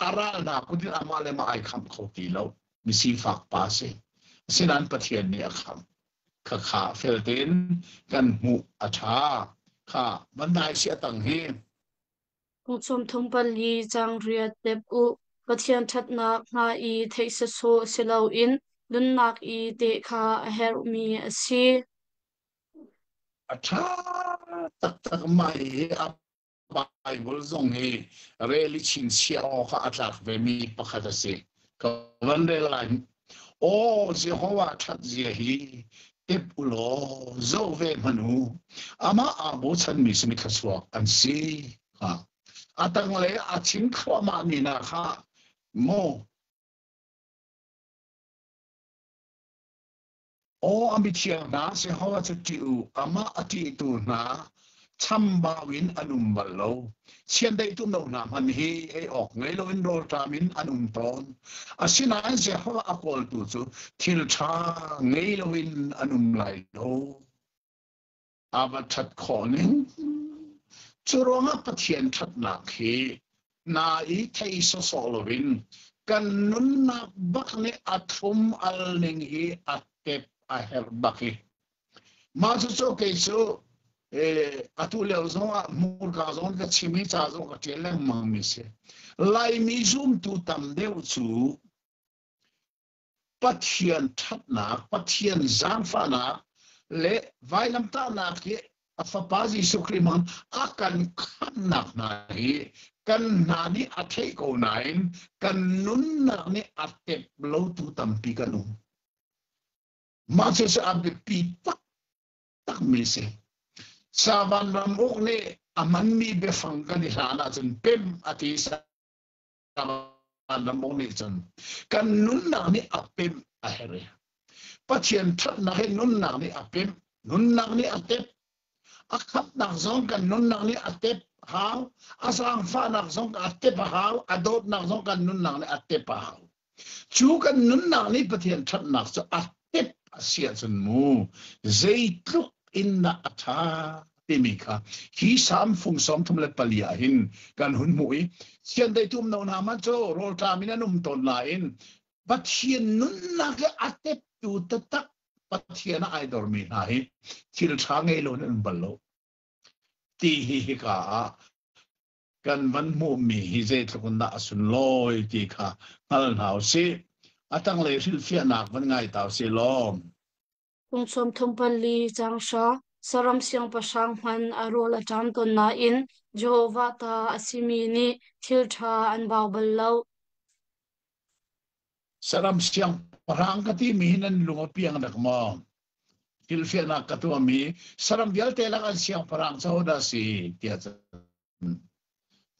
a ral hna kut in amah le mah ai khamh kho ti lo misifak pa si asinain Pathian nih a khamh khakha fel tein kan hmuh a ṭha kha van si a tang hi Kum 34 caang riat tep u. Pathian ṭhatnak hna i theih sawsawh si loin nunnak i teh kha a herhmi a si. A ṭha taktak mai hi a Bible zong hi rel i chingchiah awk ah a tlak vemi pakhat a si. Ka van rel lai. Aw Jehovah ṭhat zia hi tep u law zoh ve hmanh u. Amah aa bochanmi cu mithluachuak an si. A tanglei a chim thluahmahmi hna kha maw Aw a mithiang hna, Jehovah cu ṭih u, amah a ṭihtu hna chambau in an um bal lo. Chiandeih tum lo hna hmanh hi ei awk ngei loin rawlṭam in an um tawn. Asinain Jehovah a kawltu cu thil ṭha ngei loin an um lai lo. A va ṭhat khawh ning! Cu ruangah Pathian ṭhatnak hi hna i thei sawsawh loin kan nunnak bak nih a thlum al ning hi a tep a herh bak i mah cucu kei cu atu lio zongah hmurka zong ka chim i ca zong ka ṭial lengmang mi si. Laimi zumtu tam deuh cu Pathian ṭhatnak, Pathian zaangfahnak le vailamtahnak hi a Fapa Jesuh Khrih hmang a kan khamhnak hna hi kan hna nih a theih ko nain kan nunnak nih a tep lotu tampi kan um. Mah cu a biapi taktakmi si. Savan ram uk nih a hmanmi biafang kan i hlan ahcun pem a ti Vanram nih cun kan nunnak nih a pemh a herh i Pathian ṭhatnak hi nunnak nih a pemh, nunnak nih a tep, a khamhnak zong kan nunnak nih a tep hau, a zaangfahnak zong a tep a hau, a dawtnak zong kan nunnak nih a tep a hau. Cu kan nunnak nih Pathian ṭhatnak cu a tep a si ahcun mu zeitluk in dah a ṭha timi kha hi Salm fung 34 ah hin kan hun hmuh i chiandeih tum no hna hmanh cu rawlṭam in an um tawn nain Pathian nunnak i a teptu taktak Pathian ah ai dormi hna hi thil ṭha ngei lo in an um bal lo ti hi hika ah kan van hmuhmi hi zeitluk in dah a sunlawi ti kha hngal hna u sih. A tanglei hrilhfiahnak van ngai ta u sih law. Kum 34 caang hra saram siangpahrang hmanh a rawl a ṭam tawn nain Jehovah ta a simi nih thil ṭha an bau bal lo. Saram siangpahrang ka timi hi nan lung a piang dak maw? Thilfiahnak ka tuahmi saram vialte lak an siangpahrang cu hodah si tiah cun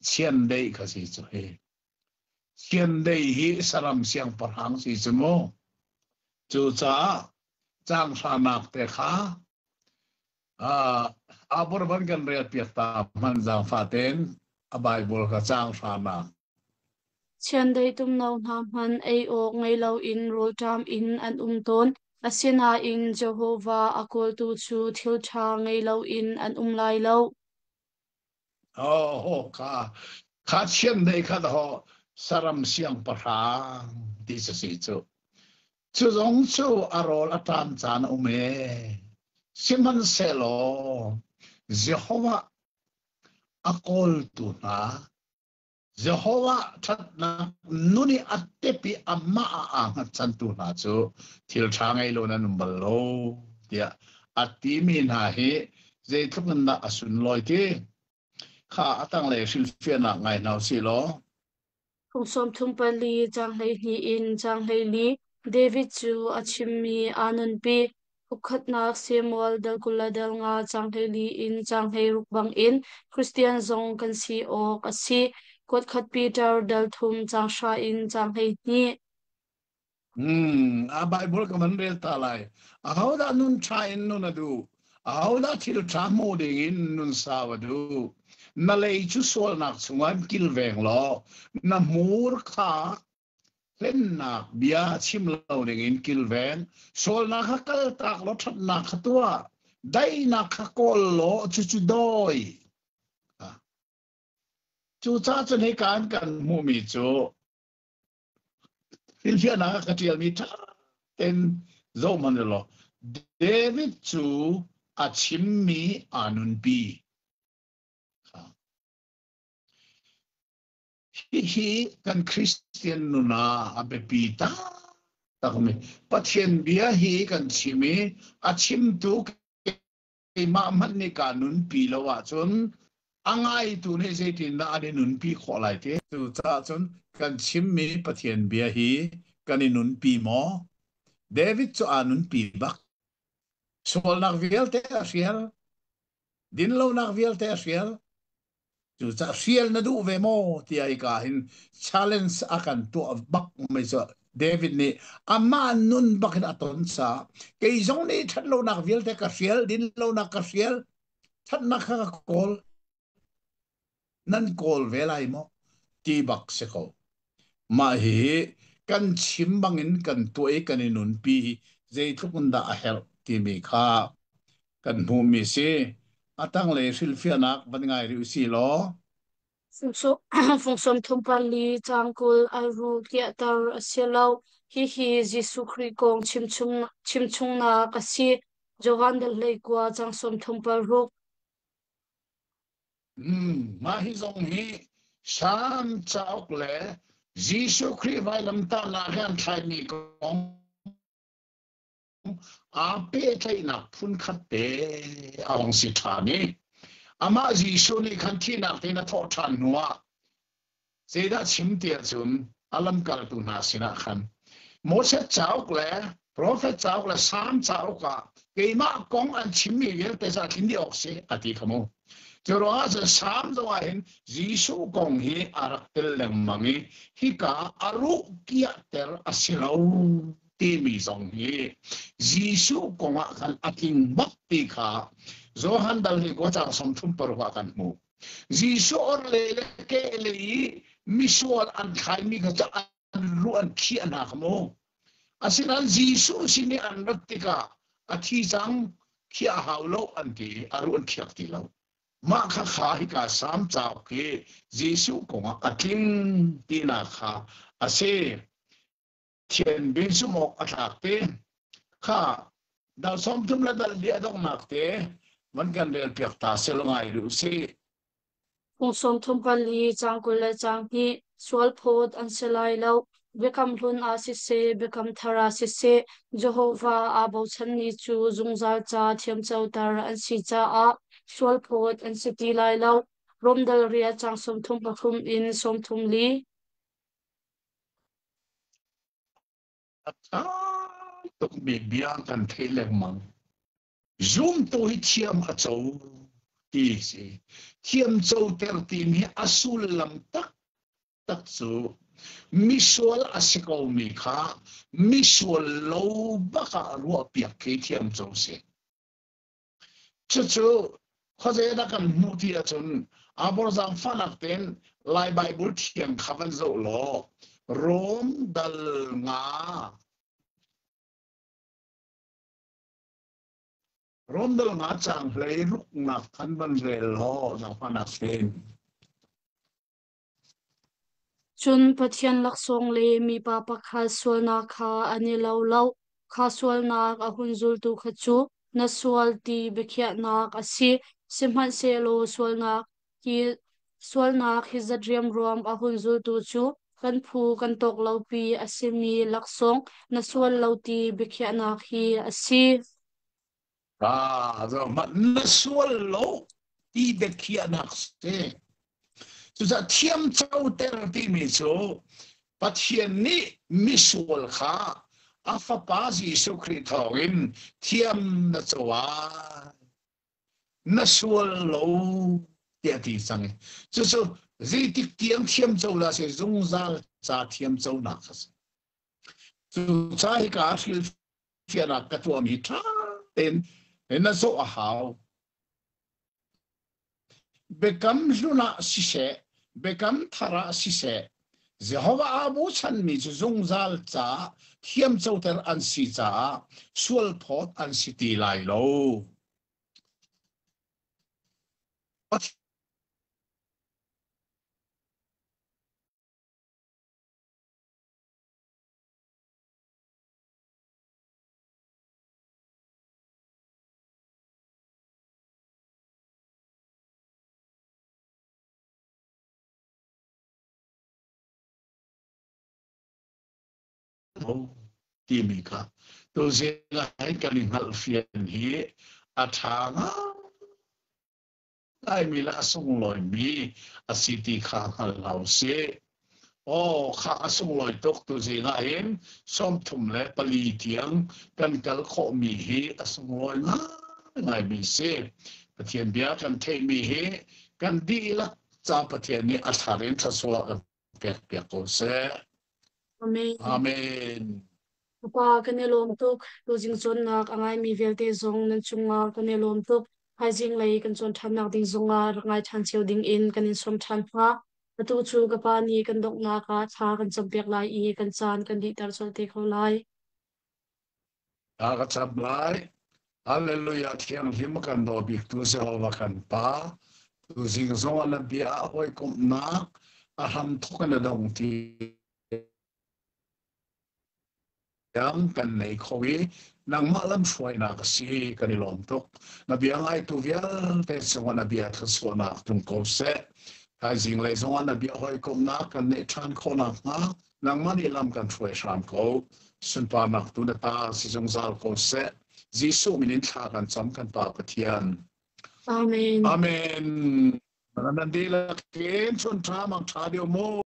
chiandeih kha si cu hi. Chiandeih hi saram siangpahrang si cu mu. Cucaah caang hranak te kha Abor van kan rel piak ta hman zaangfah tein a Bible kha caang hranak. Chiandeih tumno hna hmanh ei awk ngei loin rawlṭam in an um tawn. Asinain Jehovah a kawltu cu thil ṭha ngei loin an um lai lo. Oh, kha kha chiandeih kha daw saram siangpahrang ti cu si cu. Cu zong cu a rawl a ṭam caan a um ee. Sihmanhsehlaw Jehovah a kawltu hna Jehovah ṭhatnak nun i a tep i amah ah aa hngatchantu hna cu thil ṭha ngei lo nan um bal lo tiah a timi hna hi zeitluk in dah a sunlawi ti kha a tanglei hrilhfiahnak ngai hna usih law. Kum 34 caang 12 in caang 14 David cu a chimmi aa nunpi. Ukhatnak Samuel dal 25 caang 14 in caang 16 bangin Christian zong kan si awk a si. Kuatkhat Peter dal thum caang hra in caang 12. A Bible ka van rel ta lai. Ahodah nun ṭha in nun a duh? Ahodah thil ṭha hmu ding in nun sau a duh? Na lei cu sualnak chungah in kilveng law na hmur kha hlennak bia chim lo ding in kilveng. Sualnak kha kaltak law ṭhatnak kha tuah. Daihnak kha kawl law cucu dawi. Cucaah cun hika an kan hmuhmi cu Hrilhfiahnak ah ka ṭialmi ṭha tein zoh hmanh u law David cu a chimmi aa nunpi. Hihi kan Christian nun ah a biapi taktakmi Pathian bia hi kan chim i a chimtu keimah hmanh nih kaa nunpi lo ahcun a ngaitu nih zeitindah an i nunpi khawh lai ti. Cucaah cun kan chimmi Pathian bia hi kan i nunpi maw? David cu aa nunpi bak. Sualnak vialte a hrial. Dinlonak vialte a hrial. Cucaah hrial na duh ve maw tiah hika hin challenge a kan tuah bak mai cu David nih amah nun bak in a ton caah kei zong nih ṭhatlonak vialte ka hrial, dinlonak ka hrial, ṭhatnak kha ka kawl, nan kawl ve lai maw ti bak si ko. Mah hi kan chim bangin kan tuah i kan i nunpi hi zeitluk in dah a herh timi kha kan hmuhmi si. A tanglei hrilhfiahnak van ngai rih usih law. Fung 34 caang 20 a ruh kiahter a si lo. Hihi Jesuh Khrih kong chimchungnak a si. Johan dal 19 caang 36. Mah hi zong hi Salm cauk le Jesuh Khrih vailamtahnak he an thlaimi kong aa pehtlaihnak phunkhat te a hung si ṭhan i amah Jesuh nih khan thihnak tein a thawh ṭhan hnuah zeidah chim ti ahcun a lamkaltu hna sinah khan Moses cauk le profet cauk le Salm cauk ah keimah kong an chimmi vialte cu a tlin dih awk si a ti kha mu. Cu ruangah cun Salm zong ah hin Jesuh kong hi a rak tel lengmang i hika a ruh kiahter a si lo timi zong hi Jesuh kong ah khan a tling bak ti kha Johan dal hi kua caang 36 ah kan hmuh. Jesuh orhlei le kehlei i misual an thlaimi kha cu an lu an khiah hna kha mu. Asinain Jesuh sin i an rat tikah a thi cang khiah hau lo an ti i a ruh an khiak ti lo. Mah kha kha hika Salm cauk hi Jesuh kongah a tling tinak kha a si. Thianbin sum awk a tlak te kha dal 30 le dal li a donghnak te van kan rel piak ta sel ngai rih usih. Kum 34 caang 20 le caang hnih sual phawt an si lai lo. Biakam Hlun ah siseh, Biakam Thar ah siseh, Jehovah aa bochanmi cu zungzal ca thiamcoter an si caah sual phawt an si ti lai lo. Rom dal riat caang 33 in 34. A ṭha tukmi bia kan theih lengmang. Zumtu hi thiam a co ti si. Thiam coter timi hi a sullam taktak cu misual a si komi kha misual lo bak ah ruahpiak khi thiam co si. Cucu khuazei dah kan hmuh ti ahcun Abor zaangfahnak tein Lai Baibal thiang kha van zoh law Rom dal nga Rom dal nga caang hlei ruknak khan van rel law zaangfahnak tein. Cun Pathian laksawng le mipa pakhat sualnak kha an i lo lo. Kha sualnak a hun zultu kha cu na sual ti biakhiahnak a si. Sihmanhsehlaw sualnak hi sualnak hi zat riamruam a hun zultu cu kan phu kan tawk lopi a simi laksawng na sual lo ti biakhiahnak hi a si. Ah, na sual lo ti biakhiahnak si. Cucaah thiamcoter timi cu Pathian nih misual kha a Fapa Jesuh Khrih thawngin thiam na co ai. Na sual lo tiah ti cang i cucu zeitik tiang thiamco la si zungzal ca thiamconak a si. Cucaah hika hrilhfiahnak ka tuahmi ṭha tein na zoh a hau. Biakam hlun ah siseh, biakam thar ah siseh, Jehovah aa bochanmi cu zungzal ca thiamcoter an si caah sualphawt an si ti lai lo. Timi kha tuzing ah hin kan i hngalhfian hi a ṭha ngaimi le a sunglawimi a si ti kha hngal hna usih. Aw, kha a sunglawi tuk tuzing ah hin 34 tiang kan kal khawhmi hi a sunglawi ngaingaimi si. Pathian bia kan theihmi hi kan dihlak ca Pathian nih a thar in thluachuah kan pek piak ko seh. Amen. Amen. Pa kan i lawm tuk. Tuzing cawnnak a ngaimi vialte zong nan cungah kan i lawm tuk. Thaizing lei kan cawn ṭhannak ding zongah rak ngai ṭhan cio ding in kan in sawm ṭhan hna. Atu cu ka pa nih kan donghnak ah thla kan campiak lai i kan caan kan dihter colh te ko lai. A ka chap lai. Hallelujah thianghlim kan daw biktu Jehovah kan Pa. Tuzing zong ah na bia a hawikomhnak a hramthawk in a dong ti tiang kan nei kho i nangmah lamhruainak a si kan i lawm tuk. Na bia ngaitu vialte cungah na bia thluachuahnak tlung ko seh. Thaizing lei zongah na bia hawikomhnak kan neih ṭhan khawhnak hnga nangmah nih lam kan hruai hram ko. Sunparnak tu na ta si zungzal ko seh. Jesuh min in thla kan cam kan Pa Pathian. Amen. Amen. Nan dihlak in chun ṭha mang ṭha deuh mu.